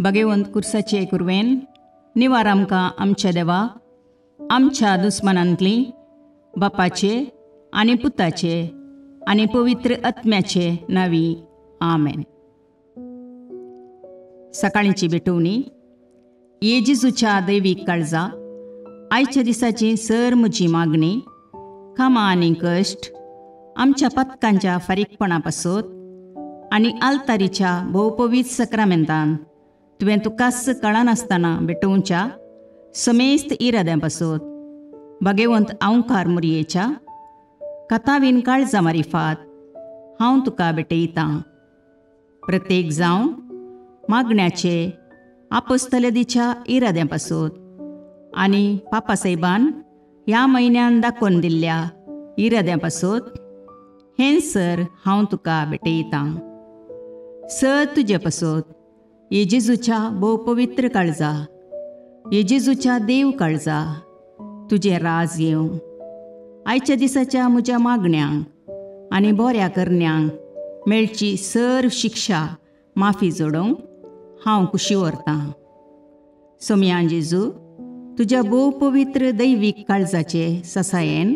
भगेवंत कुर्साचे कुरवेन निवार आमकां आमच्या देवा आमच्या दुस्मनांतली बापाचे आनी पुताचे आनी पवित्र आत्म्याचे नांवी आमेन. सकाळींची भेटवणी. ये जेजूच्या दैवीक काळजा, आयच्या दिसाची सर म्हजी मागणी, कामां आनी कश्ट आमच्या पथकांच्या फारीकपणा पासत आनी आल्तारीच्या भोवपवीत सक्रामेंतान तुवें तुकाच कळनासतना भेटोवच्या समेस्त इराद्यां पासत भगेवंत आंवकार मुरयेच्या कथावीन काळजा मारिफात हांव तुका भेटयतां. प्रत्येक जावं मागण्याचे आपोस्तलदीच्या इराद्यां पासत आनी पापासाहेबान ह्या म्हयन्यान दाखोवन दिल्ल्या इराद्यां पासत हें सर हांव तुका भेटयतां. सर तुजे पासत ये जेजूच्या भोव पवित्र काळजा, ये जेजूच्या देव काळजा, तुजें राज येवं. आयच्या दिसाच्या म्हज्या मागण्यांक आनी बऱ्या करण्यांक मेळची सर शिक्षा माफी जोडोवंक हांव कुशी व्हरतां. सोमया जेजू, तुज्या भोव पवित्र दैवीक काळजाचे ससायेन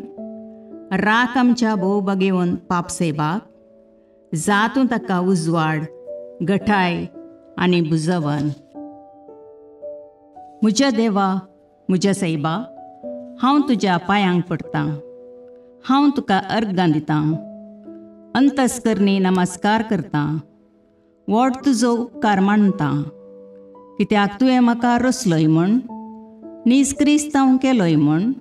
राख आमच्या भोव बगेवन पापसेबाक, जातूं ताका उजवाड गठाय आनी बुजवन. म्हज्या देवा, म्हज्या सायबा, हांव तुज्या पांयांक पडटां, हांव तुका अर्गां दितां, अंतस्करणी नमस्कार करतां, व्हड तुजो उपकार मानतां, कित्याक तुवें म्हाका रचलोय म्हूण, नीज क्रिस्तांव केलोय म्हूण,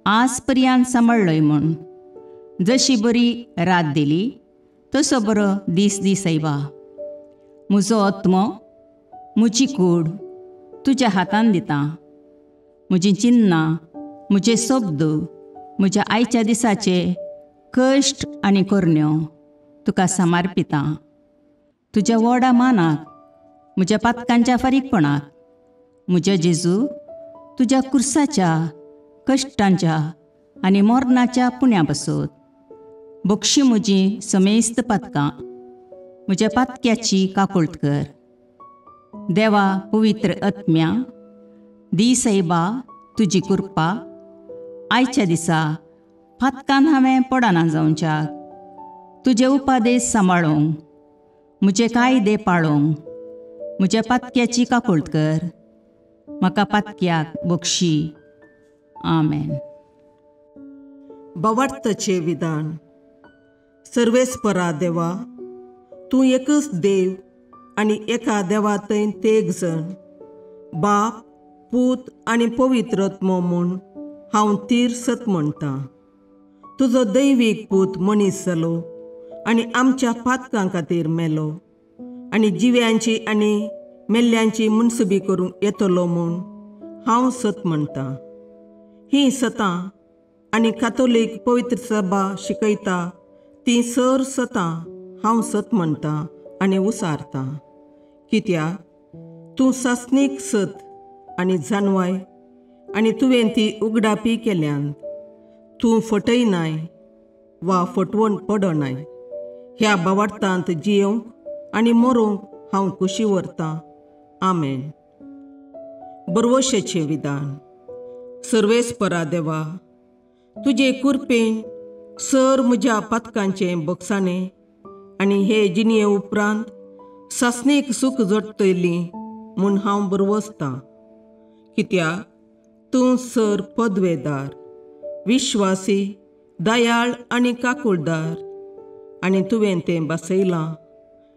आज पर्यंत सांबाळ्ळोय म्हूण. जशी बरी रात दिली तसो बरो दीस दी सायबा. म्हजो आत्मो, म्हजी कूड तुज्या हातान दितां. म्हजीं चिन्नां, म्हजे शब्द, म्हज्या आयच्या दिसाचे कश्ट आनी करण्यो तुका समर्पितां. तुज्या व्हडा मानाक, म्हज्या पातकांच्या फारीकपणाक, म्हज्या जेजू तुज्या कुर्साच्या कश्टांच्या आनी मरणाच्या पुण्या पासत बक्षी म्हजी समेस्त पातकां, म्हज्या पातक्याची काकुळट कर. देवा पवित्र आत्म्या, दी सायबा तुजी कृपा आयच्या दिसा पातकान हांवें पडना जावच्याक, तुजे उपादेश सांबाळूंक, म्हजे कायदे पाळूंक म्हज्या पातक्याची काकुळट कर. म्हाका पातक्याक बक्षी. आमेन. भावार्थाचें विधान. सर्वेस्परा देवा, तूं एकच देव आनी एका देवा थंय तेग जण, बाप, पूत आनी पवित्र आत्मो म्हूण हांव तीर सत म्हणटां. तुजो दैवीक पूत मनीस जालो आनी आमच्या पातकां खातीर मेलो आनी जिव्यांची आनी मेल्ल्यांची मुनसुबी करूंक येतलो म्हूण हांव सत म्हणटां. हीं सतां आनी कातोलीक पवित्र सभा शिकयता तीं सर सतां हांव सत म्हणटां आनी उसारतां. कित्याक तूं सासणीक सत आनी जानवाय आनी तुवें ती उगडापी केल्यान. तूं फटयनाय वा फटवण पडनाय. ह्या भावार्थांत जियोवंक आनी मरूंक हांव कुशी व्हरतां. आमेन. बरवशेचें विधान. सर्वेस्परा देवा, तुजे कुरपेन सर म्हज्या पातकांचें बक्षाणें आनी हे जिणये उपरांत सासणीक सूख जोडटली म्हूण हांव बरवसतां. कित्याक तूं सर पदवेदार, विश्वासी, दयाळ आनी काकुळदार आनी तुवें तें बसयलां.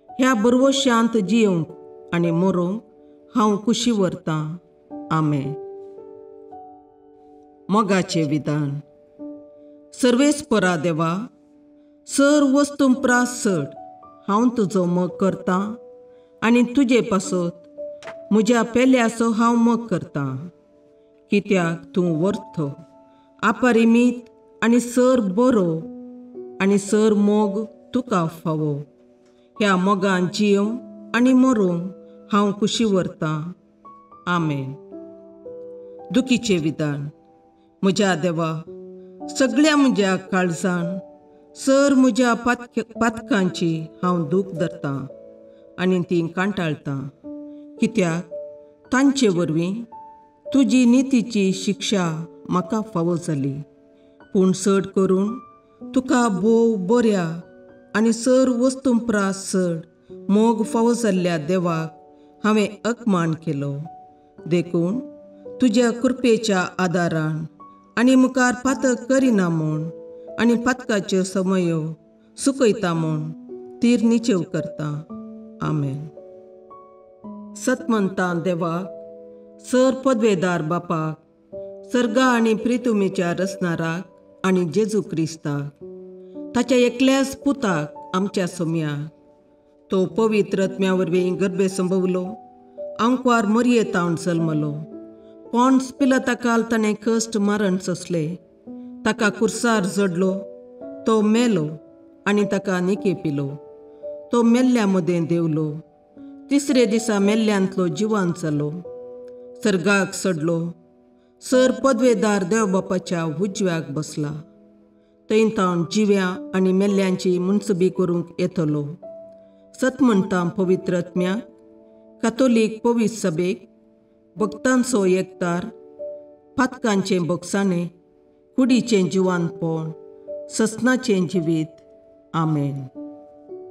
ह्या बरवशांत जियोवंक आनी मरूंक हांव कुशी व्हरतां. आमेन. मोगाचें विधान. सर्वेस्परा देवा, सर वस्तूं प्रास चड हांव तुजो मोग करतां आनी तुजे पासत म्हज्या पेल्याचो हांव मोग करतां. कित्याक तूं वर्थ, अपरिमीत आनी सर बरो आनी सर मोग तुका फावो. ह्या मोगान जियोवंक आनी मरूंक हांव कुशी व्हरतां. आमेन. दुखीचें विधान. म्हज्या देवा, सगळ्या म्हज्या काळजान सर म्हज्या पातकांची हांव दूख धरतां आनी ती कांटाळटां. कित्याक तांचे वरवीं तुजी नितीची शिक्षा म्हाका फावो जाली. पूण चड करून तुका भोव बऱ्या आनी सर वस्तूं प्रास चड मोग फावो जाल्ल्या देवाक हांवें अपमान केलो. देखून तुज्या कृपेच्या आदारान आनी मुखार पातक करिना म्हूण आनी पातकाच्यो समयो सुकयता म्हूण तीर निचेव करता. आमेन. सतमंता देवाक, सर पदवेदार बापाक, सर्गा आनी प्रितुमेच्या रचणाराक आनी जेजू क्रिस्ताक, ताच्या एकल्याच पुताक आमच्या सोम्याक, तो पवित्र आत्म्या वरवीं गर्भे संभवलो, आंकवार मरये तावन जल्मलो, पॉन्स पिलाता ताणें कश्ट मारण सोंसले, ताका कुर्सार जडलो, तो मेलो आनी ताका निके पिलो, तो मेल्ल्या मदें देवलो, तिसरे दिसा मेल्ल्यांतलो जिवान जालो, सर्गाक सडलो, सर पदवेदार देव बापाच्या उजव्याक बसला, थंय तावन जिव्या आनी मेल्ल्यांची मुनसबी करूंक येतलो. सत म्हणटा पवित्र आत्म्याक, कातोलीक पवित्र सभेक, भक्तांचो एकतार, पातकांचें बोगसाणें, कुडीचें जिवानपण, ससनाचें जिवीत. आमेन.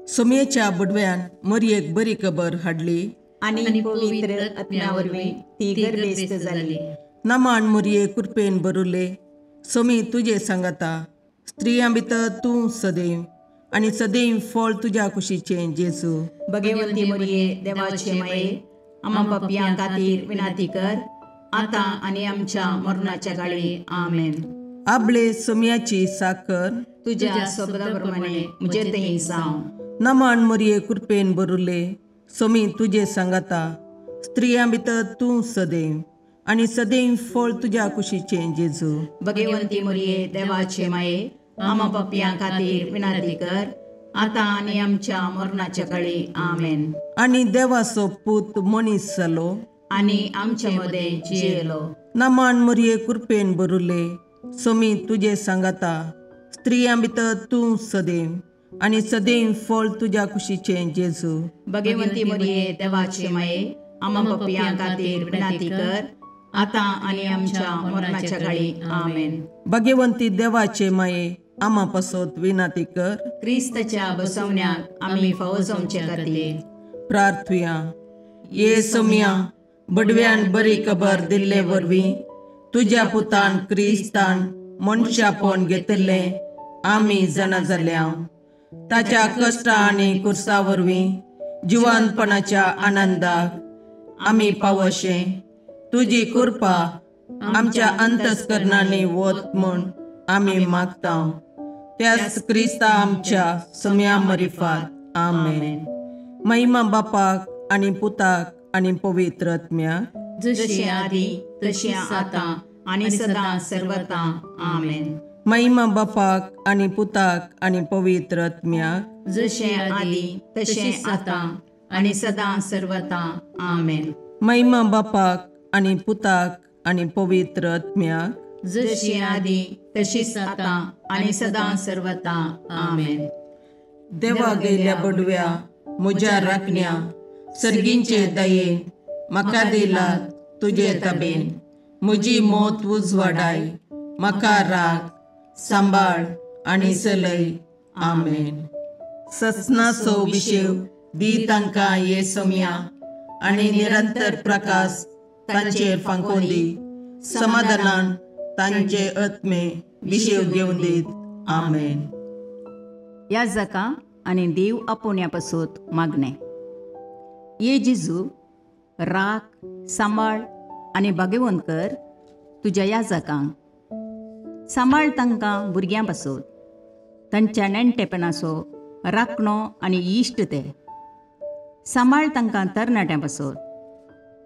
सोमयेच्या बुडव्यान मरयेक बरी खबर हाडली आनी पवित्र आत्म्या वरवीं ती गर्भेस्त जाली. नमान मरये कृपेन भरुले, सोमी तुजे सांगाता, स्त्रियां भितर तूं सदैव आनी सदैव फळ तुज्या कुशीचें जेजू. भगवंती मरये देवाचे माये, आमा पापयां खातीर विनंती कर, आतां आनी आमच्या मरणाच्या काळी. आमेन. आबले सोमयाची साकर तुज्या शब्दा प्रमाणे म्हजे थंय जावं. नमान मरये कृपेन भरुले, सोमी तुजे सांगाता, स्त्रियां भितर तूं सदैव आनी सदैव फळ तुज्या कुशीचें जेजू. भगवंती मरये देवाचे माये, आमा पापयां खातीर विनंती कर, आतां आनी आमच्या मरणाच्या काळी. आमेन. आनी देवाचो पूत मनीस जालो आनी आमच्या मदें जियेलो. नमान मरये कृपेन भरुले, सोमी तुजे सांगाता, स्त्रियां भितर तूं सदैव आनी सदैव फळ तुज्या कुशीचें जेजू. भगवंती मरये देवाचे माये, आमा पापयां खातीर विनंती कर, आतां आनी आमच्या मरणाच्या काळी. आमेन. भगवंती देवाचे माये, आमा पासत विनंती कर, क्रिस्ताच्या बसवण्याक आमी फावो जावचे खातीर. प्रार्थुया. ये सोमया, बडव्यान बरी खबर दिल्ले वरवीं तुज्या पुतान क्रिस्तान मनशापण घेतिल्लें आमी जाणा जाल्या. ताच्या कश्टा आनी कुर्सा वरवीं जिवानपणाच्या आनंदाक आमी पावशें तुजी कृपा आमच्या अंतस्करणांनी वत म्हूण आमी मागता. त्याच क्रिस्ता आमच्या सोम्या मरिफात. आमेन. महिमा बापाक आनी पुताक आनी पवित्र आत्म्याक, जशी आदी तशी आतां आनी सदां सर्वता. आमेन. महिमा बापाक आनी पुताक आनी पवित्र आत्म्याक, जशें आदी तशें आतां आनी सदां सर्वता. आमेन. महिमा बापाक आनी पुताक आनी पवित्र आत्म्याक, जशी आदी तशीच आतां आनी सदां सर्वता. आमेन. देवा गेल्या बडव्या म्हज्या राखण्या, सर्गींचे दयेन म्हाका दिला तुजे तबेन, म्हजी मौत उजवाडाय, म्हाका राख सांबाळ आनी चलय. आमेन. ससनाचो विशेव दी तांकां ये सोम्या आनी निरंतर प्रकाश तांचेर फांकोवन दी, समाधानान तांचे आत्मे विशेव घेवन दीत. आमेन. ह्या जाका आनी देव आपोवण्या पासत मागणें. ये जेजू, राख सांबाळ आनी भाग्यवंत कर तुज्या ह्या जाकांक. सांबाळ तांकां भुरग्यां पासत, तांच्या नेणटेपणाचो राखणो आनी इश्ट ते. सांबाळ तांकां तरणाट्यां पासत,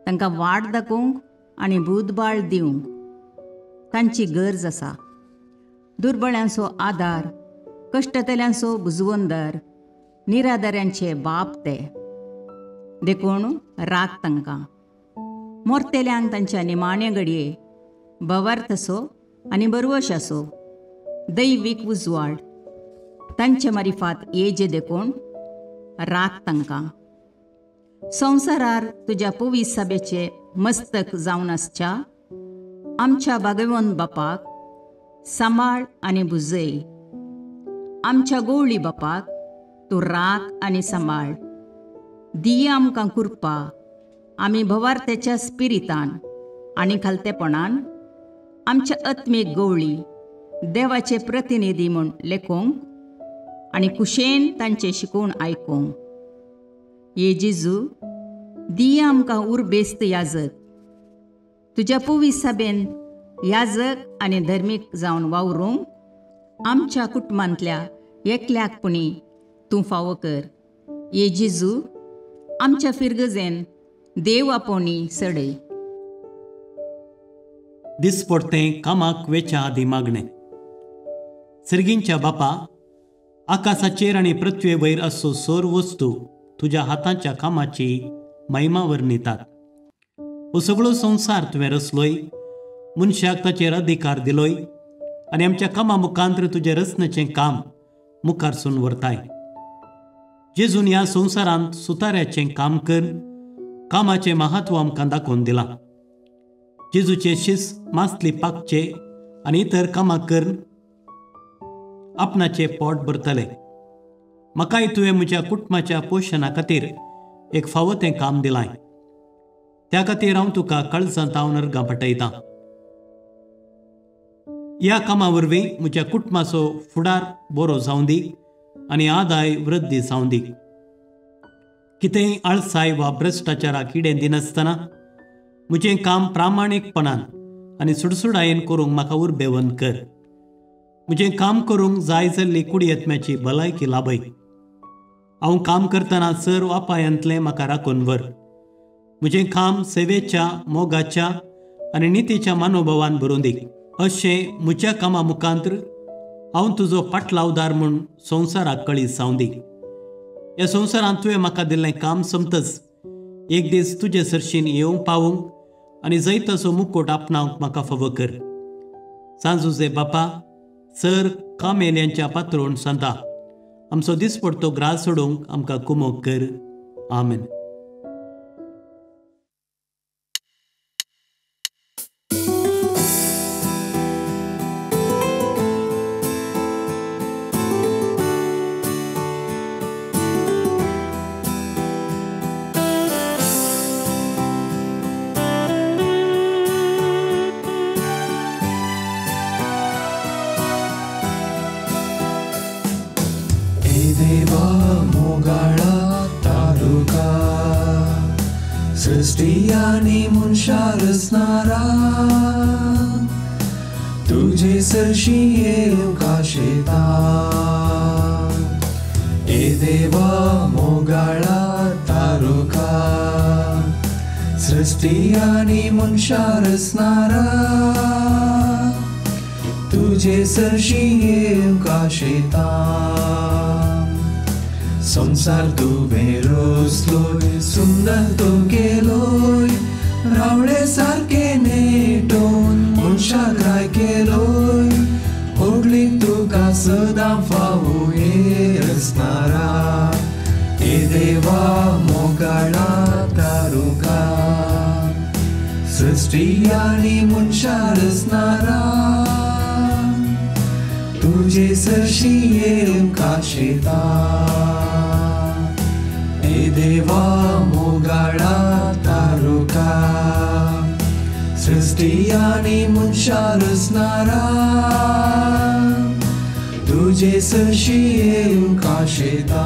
तांकां वाट दाखोवंक आनी बुदबाळ दिवंक तांची गरज आसा. दुर्बळ्यांचो आदार, कश्टतल्यांचो बुजवंदर, निराधाऱ्यांचे बाप ते. देखून राख तांकां. मोरतेल्यांक तांच्या निमाण्या घडये भवार्थ असो आनी बरवश असो दैवीक उजवाड तांचे मारिफात येजे. देखून राख तांकां. संवसारार तुज्या पवित्र सभेचे मस्तक जावन आसच्या आमच्या भागवंत बापाक सांबाळ आनी भुजय. आमच्या गोवळी बापाक तूं राख आनी सांबाळ. दिया आमकां कृपा आमी भवार्थ्याच्या स्पिरितान आनी खालतेपणान आमच्या आत्मीक गोवळी देवाचे प्रतिनिधी म्हूण लेखूंक आनी कुशेन तांचें शिकोवन आयकूंक. ये जेजू, दिया आमकां उर्बेस्त याजक, तुज्या पवित्र सभेन याजक आनी धर्मीक जावन वावरूंक आमच्या कुटुंबांतल्या एकल्याक पुणी तूं फावो कर. ये जेजू, आमच्या फिरगजेन देव आपोवणी सडय. दिसपडतें कामाक वेच्या आदी मागणें. सर्गींच्या बापा, आकाशाचेर आनी पृथ्वे वयर असो सोर वस्तू तुज्या हाताच्या कामाची महिमा वर्णितात. हो सगळो संवसार तुवें रचलोय, मनशाक ताचेर अधिकार दिलोय आनी आमच्या कामा मुखांतर तुजें रचनेचें काम मुखारसून व्हरताय. जेजून ह्या संवसारांत सुताऱ्याचें काम कर कामाचें महत्व आमकां दाखोवन दिलां. जेजूचे शिस मासली पाकचे आनी इतर कामां करून आपणाचें पोट भरतले. म्हाकाय तुवें म्हज्या कुटुंबाच्या पोशणा खातीर एक फावो तें काम दिलां, त्या खातीर हांव तुका काळजांत हांव अर्गां पाठयतां. ह्या कामा वरवीं म्हज्या कुटुंबाचो फुडार बरो जावं दी आनी आदाय वृद्धी जावं दी. कितेंय आळसाय वा भ्रश्टाचाराक किडें दिनासतना म्हजें काम प्रामाणीकपणान आनी सुडसुडायेन करूंक म्हाका उर्बेवंत कर. म्हजें काम करूंक जाय जाल्ली कुडयेत्म्याची भलायकी लाभय. हांव काम करतना सर अपायांतलें म्हाका राखून व्हर. म्हजें काम सेवेच्या, मोगाच्या आनी नितीच्या मनोभावान भरून दी. अशें म्हज्या कामा मुखांतर हांव तुजो पाटलावदार म्हूण संवसाराक कळीत जावं दी. ह्या संवसारांत तुवें म्हाका दिल्लें काम सोंपतच एक दीस तुजे सरशीन येवंक पावूंक आनी जैताचो मुकोट आपणावंक म्हाका फावो कर. सांजुजे बापा, सर कामेल्यांच्या पात्रोण सांता, आमचो दिसपडतो ग्रास सोडूंक आमकां कुमोक कर. आमेन. सृष्टी मनशा रचणारा तुझे सरशी येवंक आशेता. ए देवा मोगाळा तारुका, सृष्टी आनी मनशा रचणारा तुझे सरशी येवंक आशेता. संसार तुवें रचलोय, सुंदर तूं केलोय, रावळे सारके नेटोवन मनशाक राय केलोय. होगली तुका सदां फावो हे रचणारा, हे देवा मोगाळा तारुका, सृष्टी आनी मनशा रचणारा तुझे सरशी येवंक आशेता. हे देवा मोगाळा तारुका, सृष्टी आनी मनशा रचणारा तुझे सरशी येवंक आशेता.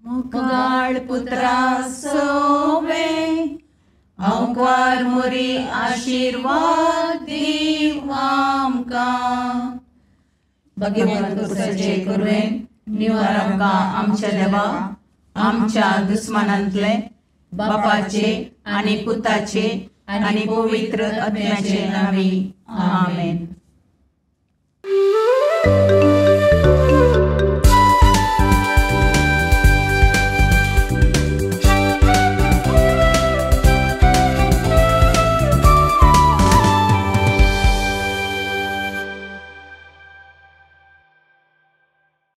मोगाळ पुत्रा सोवे हांवकार मोरी आशिर्वाद दीव आमकां. भगवंत पुरुषाचे कुरवेन निवार आमकां आमच्या देवा, आमच्या दुस्मानांतले बापाचे आनी पुताचे आनी पवित्र आत्म्याचे नांवी. आमेन.